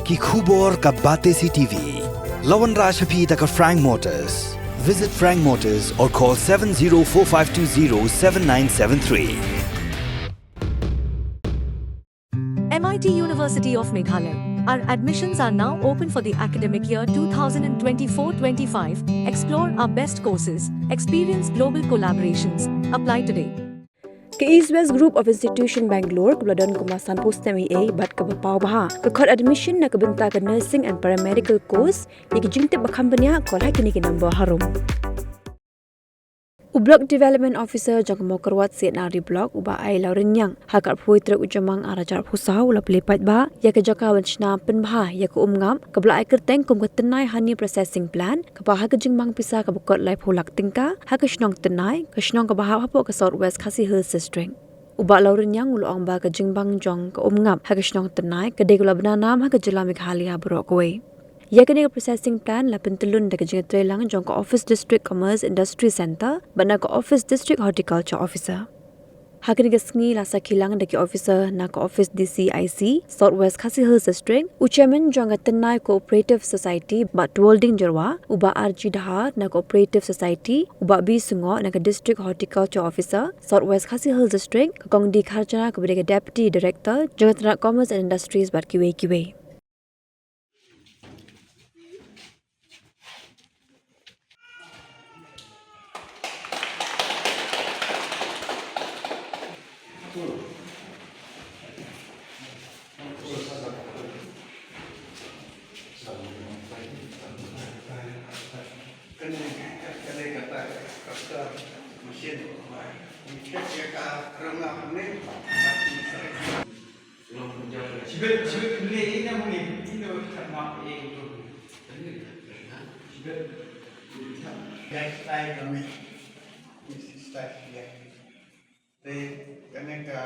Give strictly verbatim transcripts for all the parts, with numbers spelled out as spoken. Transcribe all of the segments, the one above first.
Ki khubor ka Batesi T V. La wanrah sha phi da ka Frank Motors. Visit Frank Motors or call seven zero four five two zero seven nine seven three. M I T University of Meghalaya. Our admissions are now open for the academic year two thousand twenty-four twenty-five. Explore our best courses, experience global collaborations. Apply today. Ka East West Group of Institution Bangalore kaba la don kumba sanphew snem eiei bad kaba paw bha ka khot admission na ka bynta ka nursing and paramedical course. Ïa ki jingtip ba kham bniah, call ha kine ki number harum. U Block Development Officer jong ka Mawkyrwat C and R D Block, u Bah Ailawrynniang, ha ka arphew tarik u Jymmang arhajar arphew saw u la plie paidbah ïa ka jaka ban shna pynbha ïa ka umngap kaba la ai kyrteng kum ka Tynnai Honey Processing Plant, kaba ha ka jingmang pisa kaba kot laiphew lak tyngka ha ka shnong Tynnai, ka shnong kaba hap hapoh ka South West Khasi Hills District. U Bah Lawrynniang u la ong ba ka jingmang jong ka umngap ha ka shnong Tynnai ka dei kaba la bna nam ha ka jylla Meghalaya baroh kawei. Ïa kane ka processing plant la pyntyllun da ka jingïatreilang jong ka Office District Commerce Industry Centre bad na ka Office District Horticulture Officer. Ha kane ka sngi la sakhi lang da ki officer na ka Office D C I C, South West Khasi Hills District, u chairman jong ka Tynnai Cooperative Society bad Twolding Jyrwa, u Bah R G Dhar na Cooperative Society, u Bah B Sungoh na ka District Horticulture Officer, South West Khasi Hills District, ka Kong D Kharjana kaba dei ka Deputy Director jong ka tnat Commerce and Industries bad kiwei kiwei. Te kane ka,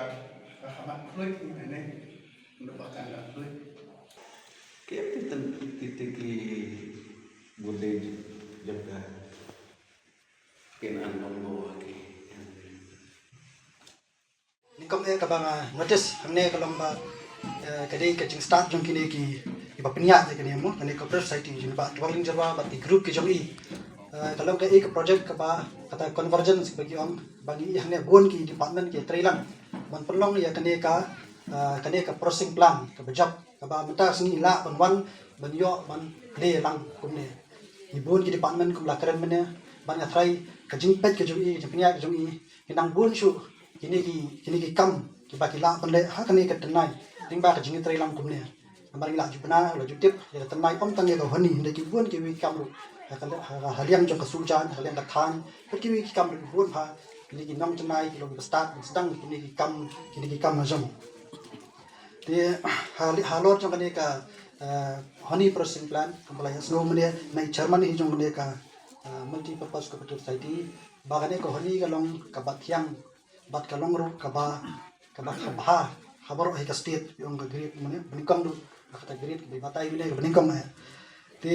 ka hamat fluid ni kane. Ndu ba kan da fluid. Ki activity, activity ki bude jaka kin an long go ki. Ni kum eh kaba nga notice hangne ka long ba, eh, ka dei ka jingstart jong kine ki, kiba pynïaid ïa kine mo, kane ka Cooperative Society jong i Bah Twolding Jyrwa bad ki group ki jong i. Eh, ka long ka, eh, ka project kaba kata convergence ba ki ong, ba ngi ïa hangne bun ki department ki trei lang ban pynlong ïa kane ka, eh, kane ka processing plant kaba jop, kaba mynta ka sngi lah ban wan ban ïoh ban leh lang kumne. Ngi bun ki department kum la kren mynne, bad nga tharai ka jingpeit ka jong i, ka jingpynïaid ka jong i, ki nang bun shuh kine ki, kine ki kam kiba ki lah ban leh ha kane ka Tynnai lyngba ka jingïatreilang kumne. Namar ngi la ju bna, la ju tip ïa ka Tynnai, ym tang ïa ka honey, hynrei ki bun kiwei ki kam ruh ha ka, ha, ha liang jong ka sujaiñ, ha liang ka thaiñ, bad kiwei ki kam ruh bun bha. Kine ki nong Tynnai ki long kiba start ban sdang kine ki kam, kine ki kam la jong. Te ha li, halor jong kane ka, eh, honey processing plant, kumba la ïasngew mynne na i chairman hi jong kane ka, eh, Multi Purpose Cooperative Society, ba kane ka honey ka long kaba thiang bad ka long ruh kaba, kaba kha bha ha baroh hi ka state, ïong ka grade mynne banyngkong ruh, kata grade kaba batai mynne ka banyngkong eh. Te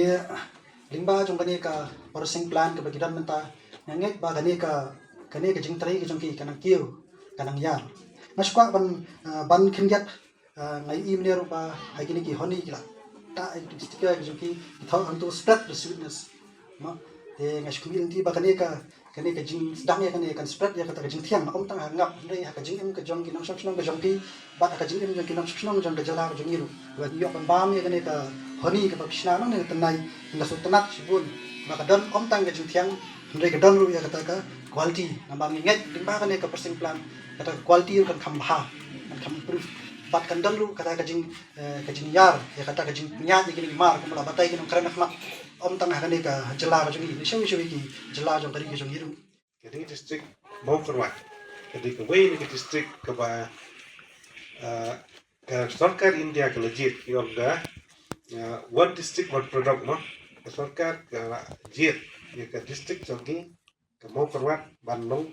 lyngba jong kane ka processing plant kaba ki don mynta, nga ngeit ba kane ka, kane ka jingtrei ka jong ki ka nang kiew, ka nang ïar. Nga shu kwah ban, eh, ban khyndiat, eh, nga ïohi mynne ruh ba ha kine ki honey ki la tah ïa ki sticker ki jong ki, ki thoh hangto spread the sweetness. Mo, te nga shu khmih lynti ba kane ka, kane ka jingsdang ïa kane kan spread ïa kata ka jingthiang, ym tang ha ngap hynrei ha ka jingim ka jong ki nongshong shnong ka jong ki, bad ha ka jingim jong ki nongshong shnong jong ka jylla ka jong ngi ruh. Bad ïoh ban bam ïa kane ka honey kaba phi shna nangne na Tynnai, nga sngewtynnat shibun ba ka don ym tang ka jingthiang hynrei ka don ruh ïa kata ka quality. Namar ngi ngeit lyngba kane ka processing plant kata ka quality ruh kan kham bha, kan kham improve. Bad kan don ruh kata ka jing, eh, ka jingïar ïa kata ka jingpynïaid ïa kine ki mar kumba la batai ki nongkren ha khmat. Ym tang ha kane ka jylla ka jong ngi, sha, sha ki jylla jong ka ri ka jong ngi ruh. Ka dei district Mawkyrwat ka dei kawei na ki district kaba, ah, ka sorkar India ka la jied, ki ong ka, ah, one district one product mo. Ka sorkar ka la jied ïa ka district jong ngi ka Mawkyrwat ban long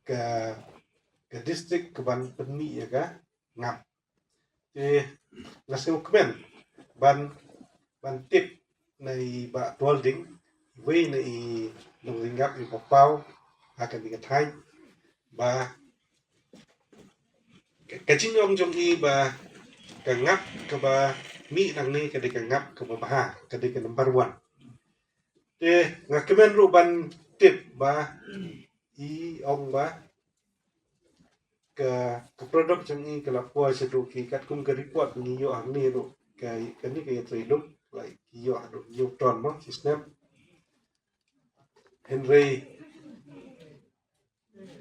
ka, ka district kaban pynmih ïa ka ngap. Te nga sngewkmen ban, ban tip na i Bah Twolding, iwei na i nongringap iba paw ha kane ka thaiñ, ba ka, ka jingong jong i ba Ka ngap kaba mih nangne ka dei ka ngap kaba bha, ka dei ka number one. Te nga kmen ruh ban tip ba i ong ba ka, ka product jong i ka la poi shaduh ki, katkum ka report ngi ïoh hangne ruh, ka, kane ka ïatrei lum la ki ïoh haduh hynñiew ton mo shi snem. Hynrei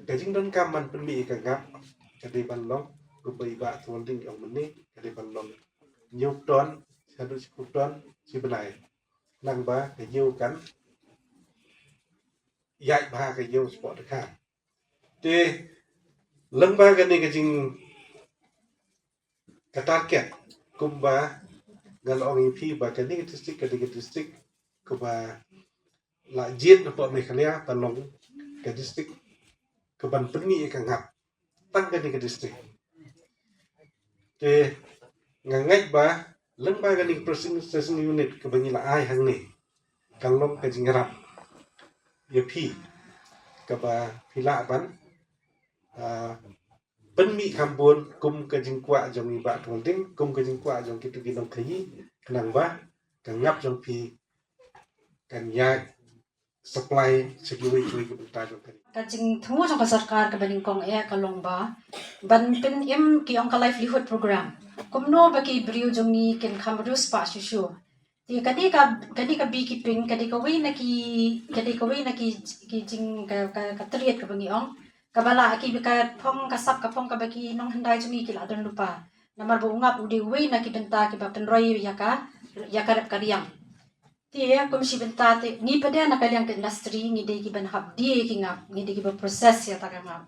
ka jingdonkam ban pynmih ïa ka ngap ka dei ban long, kumba i Bah Twiwalting i ong mynne, ka dei ban long hynñiew ton haduh shiphew ton shi bnai. Nangba ka ïew kan ïaid bha ka ïew shapoh dkhar. Te lyngba kane ka jing, ka target, kumba nga la ong ïa phi ba kane ka district ka dei ka district kaba la jied napoh Meghalaya ban long ka district kaban pynmih ïa ka ngap. Tang kane ka district. Te nga ngeit ba lyngba kane ka processing unit kaba ngi la ai hangne, kan long ka jingïarap ïa phi kaba phi lah ban, ah, pynmih kham bun kum ka jingkwah jong i Bah Twiwalting, kum ka jingkwah jong kito ki nongkhaïi, khnang ba ka ngap jong phi kan ïaid supply sha kiwei kiwei ki bynta jong ka ri. Ka jingthmu jong ka sorkar kaba nyngkong eh ka long ba ban pynim ki ong ka livelihood program. Kumno ba ki briew jong ngi kin kham riewspah shuh shuh. Te ka dei ka, ka dei ka beekeeping, ka dei kawei na ki, ka dei kawei na ki, ki jing ka, ka, ka trade kaba ngi ong kaba la ki, ka phong ka sap ka phong kaba ki nonghyndai jong ngi ki la don lypa. Namar ba u ngap u dei uwei na ki bynta kiba pynroi ïa ka, ïa ka rep ka riang. Te kum shi bynta te ngi pat de na ka liang ka industry ngi dei kiban hap die ki ngap, ngi dei kiba process ïa ta ka ngap.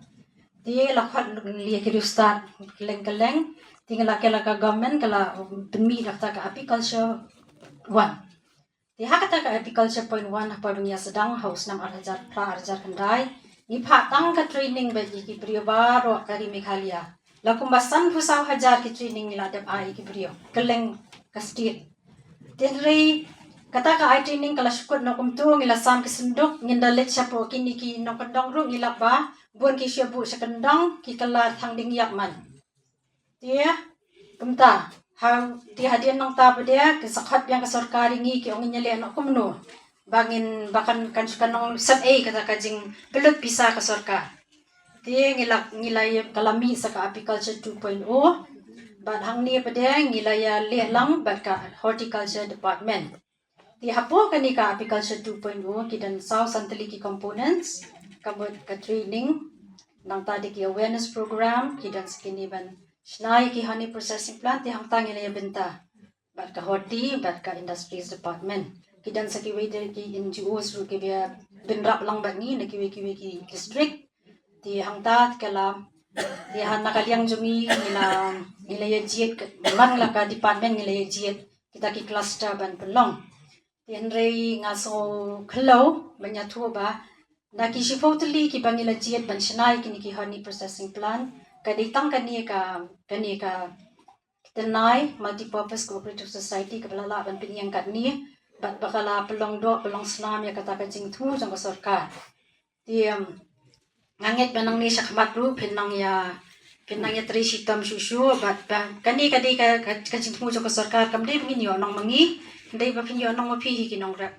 Te la khot ïa ki riewstad kylleng kylleng. Te ngi la, ka la ka government ka la pynmih da kata ka apiculture one. Te ha kata ka apiculture point one, ha por ba ngi ïa sdang ha u snem ar hajar phra ar hajar khyndai, ngi phah tang ka training bad ïa ki briew baroh ka ri Meghalaya. La kumba sanphew saw hajar ki training ngi la dep ai ïa ki briew kylleng ka state. Te hynrei kata ka ai training ka la shu kut noh kumto, ngi la sam ki synduk, ngin da leit shapoh kine ki nongkyndong ruh ngi lap ba bun ki shu buh sha kyndong, ki kylla tang ding ïap man. Te kumta, ha, te hadien nangta pat de ki sa khot biang ka sorkar ïa ngi, ki ong ngin ïaleh noh kumno ba ngin, ba kan, kan shu, kan ong sep ei kata ka jingpynlut pisa ka sorkar. Te ngi la, ngi la ïa, ka la mih sa ka apiculture two point oh. Bad hangne pat de ngi la ïaleh lang bad ka horticulture department. Te hapoh kane ka apiculture two point oh ki don saw san tylli ki components, ka mut ka training, nangta de ki awareness program, ki don sa kine ban shna ïa ki honey processing plant, te hangta ngi la ïa bynta bad ka horti bad ka industries department. Ki don sa kiwei de ki N G Os ruh kiba bynrap lang bad ngi na kiwei kiwei ki district. Te hangta te ka la, te ha na ka liang jong ngi ngi la, ngi la ïa jied ka, man la ka department ngi la ïa jied kita ki cluster ban pynlong. Te hynrei nga sngew khlaw ban ïathuh ba na ki shiphew tylli kiba ngi la jied ban shna ïa kine ki honey processing plant, ka dei tang kane ka, kane ka Tnai Multipurpose Cooperative Society kaba la lah ban pynïeng katne bad ba ka la pynlong doh pynlong snam ïa kata ka jingthmu jong ka sorkar. Te, um, nga ngeit ba nangne shakhmat ruh phin nang ïa, phin nang ïatrei shitom shuh shuh bad ba kane ka dei ka, ka, ka jingthmu jong ka sorkar, kam dei ba ngin ïoh nong ma ngi, dei ba phin ïoh nong ma phi hi ki nongrep.